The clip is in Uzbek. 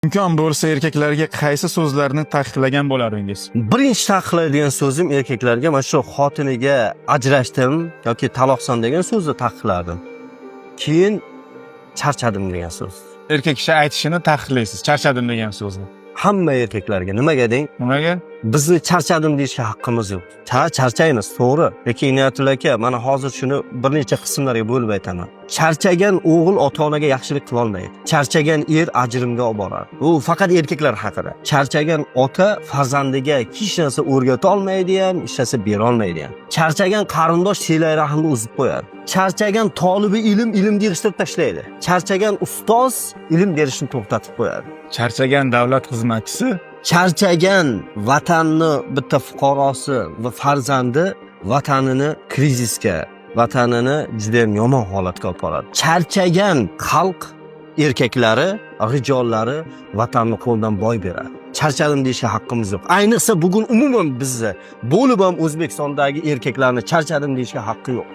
Imkon bo'lsa, erkaklarga qaysi so'zlarni taqiqlagan bo'lardingiz? Birinchi taqiqlaydigan so'zim erkaklarga mana shu xotiniga ajrashdim yoki taloqsan degan so'zni taqiqlardim. Keyin charchadim degan so'z. Erkak kishi aytishini taqiqlaysiz, charchadim degan so'zni. Hamma erkaklarga nimaga deng? Nimaga? Bizni charchadim deyishga haqqimiz yo'q. Ha, charchaymiz, to'g'ri. Lekin Inoyatullo aka, mana hozir shuni bir necha qismlarga bo'lib aytaman. Charchagan o'g'il ota-onaga yaxshilik qila olmaydi. Charchagan er ajrimga olib boradi. Bu faqat erkaklar haqida. Charchagan ota farzandiga hech narsa o'rgata olmaydi ham, hech narsa bera olmaydi ham. Charchagan qarindosh silai rahmni uzib qo'yadi. Charchagan tolibi ilm ilmni yig'ishtirib tashlaydi. Charchagan ustoz ilm berishni to'xtatib qo'yadi. Charchagan davlat xizmatchisi. Charchagan vatanni bitta fuqarosi va farzandi vatanini krizisga, vatanini judayam yomon holatga olib boradi. Charchagan xalq erkaklari, rijollari vatanni qo'ldan boy beradi. Charchadim deyishga haqqimiz yo'q. Ayniqsa bugun umuman bizni bo'lib ham O'zbekistondagi erkaklarni charchadim deyishga haqqi yo'q.